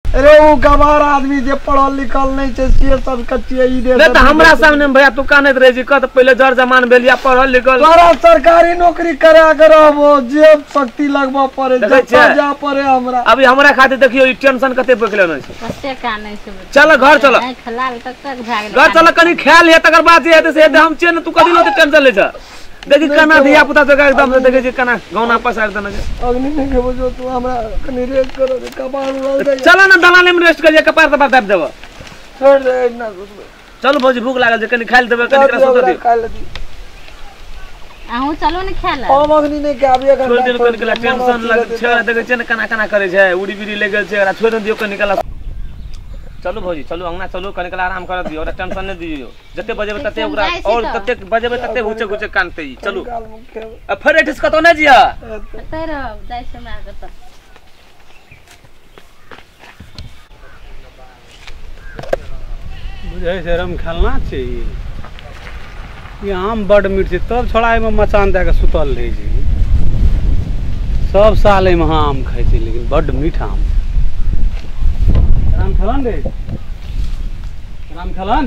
अरे ओ गवार आदमी जे पढ़ल लिखल नहीं छै से सब कच्ची ई दे। नहीं त हमरा सामने में भैया तू कानैत रहे छी कत पहिले जर जमान भेल या पढ़ल लिखल। तोरा सरकारी नौकरी करा के रहबो जे शक्ति लगबो पड़े जब जा पड़े हमरा। अभी हमरा खातिर देखियो ई टेंशन कते पकड़ले नै छै। कते कानै छै। चल घर चल। आँख लाल तक तक भए गेल। घर चल कनी खायल है तकर बाद जे हेतै से हेतै। हम छियै ने तू कथी लए टेंशन लै छ? देखी केना धिया पुता जगह एकदम से देखै छी केना गौना पसारि देने छै। अग्नि नहि खेबो जो तू हमरा कनी रेस्ट करो रे कपार उड़ल जाइए। चल ने दलाने में रेस्ट करिए कपार तपार दाबि देबो। छोड़ दे ना सुतबै। चलू भौजी भूख लागल छै कनी खाइ लए देबै कनी एकरा सुतऽ दियौ। खाइ लए दियौ। अहूँ चलू ने खाय लए। हम अग्नि नहि खायब एक छोड़ि दियौ कनी कला टेंशन लग छै। देखै छियै ने केना केना करै छै उड़ी बिड़ी लागि गेल छै एकरा छोड़ि दियौ कनी कला। चलू भौजी चलू अंगना चलू कनी कला आराम करऽ दियौ ओकरा टेंशन नहि दियौ। जते बजेबै तते ओकरा और तते बजेबै तते घुचे घुचे कानतै ई। चलू आ फेर एठिस कतौ नहि जिया। एतै रहब जाइ छै हमरा कतऽ। बुझै छै रम खेलना छै ई आम बड मीठ छै तब छोड़ा एहिमे मचान दए कऽ सुतल रहै छै। सब साल एहिमे आम खाइ छै लेकिन बड मीठ आम। राम खेलन रे राम खेलन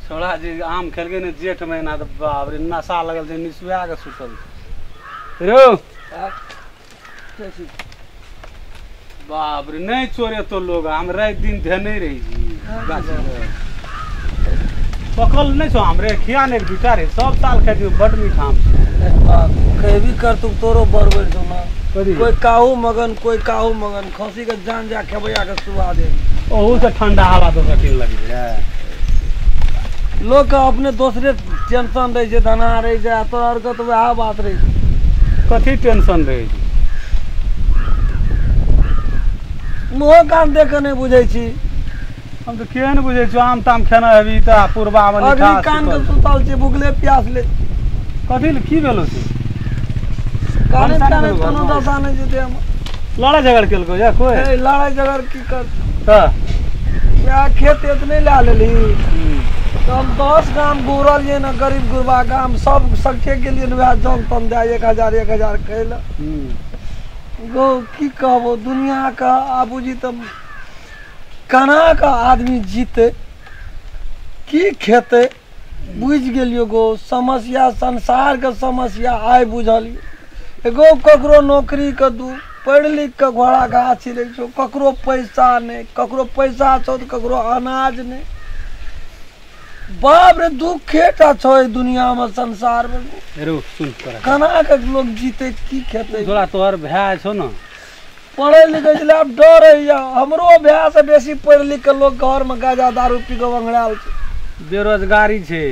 छोड़ा जे आम खेलकै ने जेठ महीना तऽ बाप रे नशा लगल छै निसुआ कऽ सुतल छै रो। बाप रे नहीं चोरेतो लोग आम राति दिन धेने रहै छी गाछ पकल नहीं छौ आम रे खिया ने एक दूटा रे सब साल खाइ छी बड मीठ आम छै। खेबी करतौ तोरो बड़ बढ़ छौ ना। कोई काहू मगन कोई काहू मगन खसी के जान जा खेबैया के सुआ दे। ओहू से ठंडा हवा तो कठिन लगी है। लोग के अपने दोसरे टेंशन रहे छै धना रहे छै तोरा आर के तो वएह बात रहे छै। कथी टेंशन रहे छै? मुँह कान देख के नहि बुझै छी। हम तऽ केहन बुझै छी आम ताम खेना हेबी तऽ पुरबा मे अग्नि कान के सुतल छै भुखले प्यासले। कथी ले की भेलो छै? काने काने कोनो दशा नहि छै देहमे। लड़ाइ झगड़ केलको या कोई? ए लड़ाइ झगड़ की कर तऽ या खेत एतने लए लेली तऽ हम 10 गाम घुरलियै ने गरीब गुरबा गाम सब सखे गेलियै ने वएह जन तन दए 1000 1000 कहै लए। गो की कहबो दुनिया के आबूजी तऽ केना के आदमी जीते की खेते बुझि गेलियो गो। समस्या संसार के समस्या आइ बुझलियो। एगो ककरो नौकरी के दू पढ़ि लिख के घोड़ा घास छिलै छौ ककरो पैसा नहि ककरो पैसा छौ तऽ ककरो अनाज नहि। बाप रे दुखेटा छौ एहि दुनिया में संसार में। रो सुन तोरा केना के लोग जीते की खेते? तोरा तोहर भाय छौ ने पढ़ै लिखै छलै आब डर होइए। हमरो भाय से बेसी पढ़ि लिख के लोग घर में गाजा दारू पी के बंगड़ायल छै। बेरोजगारी छै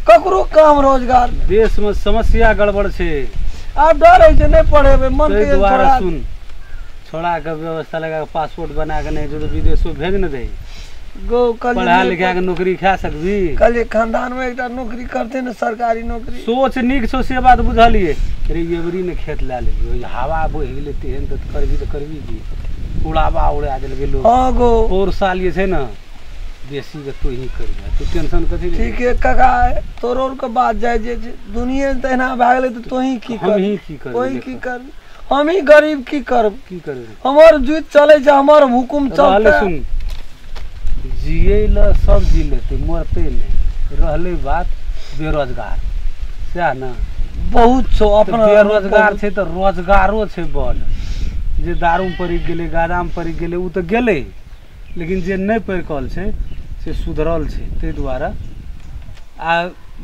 ककरो काम रोजगार देश में समस्या गड़बड़ छै। आब डर होइ छै नहि पढ़ेबै मन के दुआरे। सुन छोड़ा के व्यवस्था लगा के पासपोर्ट बना के नहीं जो विदेशो भेज न दे गो पढ़ा लिखा के नौकरी खा सकबी। कहलियै खानदान में एकटा नौकरी करते ने सरकारी नौकरी। सोच नीक छौ से बात बुझलियै। रे एबरी ने खेत लए लेबी हवा बहि गेलै तेहन तऽ करबी तऽ करबी की उड़ावा उड़ा देलकै लोग। हाँ गो पौर साल जे छै ने बेसी के तू ही करिहे तू टेंशन कथी ले? ठीक है काका तोरो के बात जाय जे दुनिया तहिना भए गेलै तऽ तोही की कर हमही की करबै तोही की कर हमही गरीब की करब की करबै? हमर जुइत चलै छै हमर हुकुम चलतै। सुन जियै लए सब जी लेतै मरतै नहि। रहलै बात बेरोजगार सएह ने बहुत छौ अपना बेरोजगार छै तऽ रोजगारो छै बड। जे दारूमे पड़ि गेलै गाजामे पड़ि गेलै ओ तऽ गेलै लेकिन जे नहि पड़िकल छै से सुधरल छै। ताहि दुआरे आ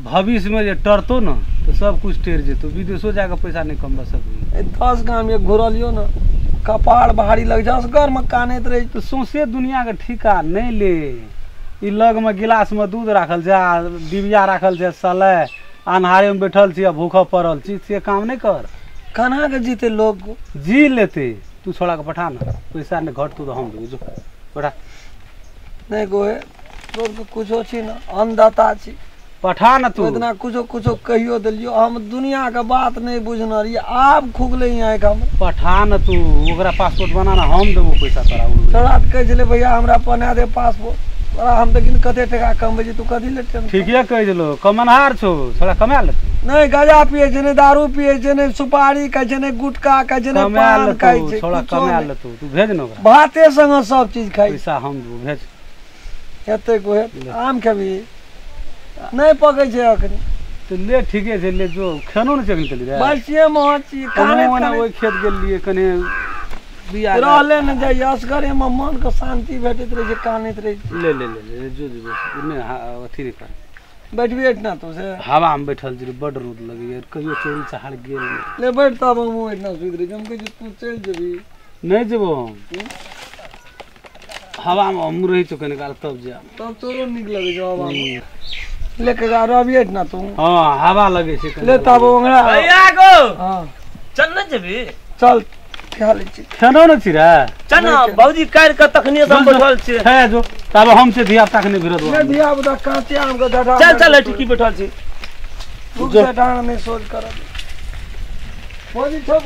भविष्यमे जे टरतौ ने तऽ सब कुछ टेर जेतौ विदेशो जाकऽ पैसा नहि कमबा सकबी। 10 गाम एक घुरलियौ ने कपार भारी लग जाए घर में कानैत रही। तऽ सौंसे दुनिया के ठीका नहि ले। ई लगमे गिलासमे दूध राखल छै आ डिबिया राखल छै सलाइ अन्हारेमे बैठल छी आ भूख पड़ल छी से काम नहि कर। केना के जीते लोग? जी लेते तू छोड़ा के पठा ना पैसा नहि घटतौ तऽ हम देबौ जो पठा। नहीं गोहे तोर के कुछो छी ना अन्नदाता छी पठा न तू इतना कुछो कुछो कहियो देलियो हम दुनिया के बात नहीं बुझने रहियै आब खुगले आँखि हम। पठा न तू ओकरा पासपोर्ट बना ना हम देबो पैसा तोरा। छोड़ा तऽ कहै छलै भैया हमरा बना दे पासपोर्ट। तोरा हम देखिन कते टका कमबै छी, तू कथी ले टेंशन? ठीके कहि देलो, कमनहार छौ, थोड़ा कमा लेतौ। नहि गाजा पियै छै, नहि दारू पियै छै, नहि सुपारी खाइ छै, नहि गुटखा खाइ छै, नहि कमा पान खाइ लेतौ छै, थोड़ा कुछो कमा नहि। लेतौ, तू भेज ने ओकरा। भाते संगे सब चीज खाइ छै। पैसा हम देबो, भेज। हेतै को हेतै। आम खेबही? नहि पकै छै अखनी। तऽ ले ठीके छै, ले जो। खेनो ने चखनी चली रे। बसिये महत छी, खाने खाने ओहि खेत गेलियै कने बिया रहले ने जाइए, असगरे मे मन के शांति भेटैत रहै छै, कानैत रहै छै। ले ले ले ले जो जो नहि अथी नहि कर। बैठबी एहिठिना तू से? हवा में बैठल छी, बड रौद लगैया, कहियो चोरी चहार गेल नहि। ले बैठ तब हमहूँ एहिठिना सुति रहै छी। हम कहै छी तू चलि जेबही। नहि जेबो हम, हवा में हमहूँ रहै छौ कने काल तब जायब। तब तोरो नीक लगै छौ हवा मे। ले के जा, रहबी एहिठिना तू? हँ हवा लगै छै कने। ले तब ओंगरा। भैया गो हँ चल न जेबी? चल खा लै छी। खेनो ने छी रे? चल न भौजी काटि के तखनिये से हम बैठल छियै। खा जो, तब हम से धिया पुता के नहि भिड़त। ले धिया पुता काँचे आम के डढ़ा। चल चल की बैठल छी। भूख से डाँड़ नहि सोच करब भौजी छौ।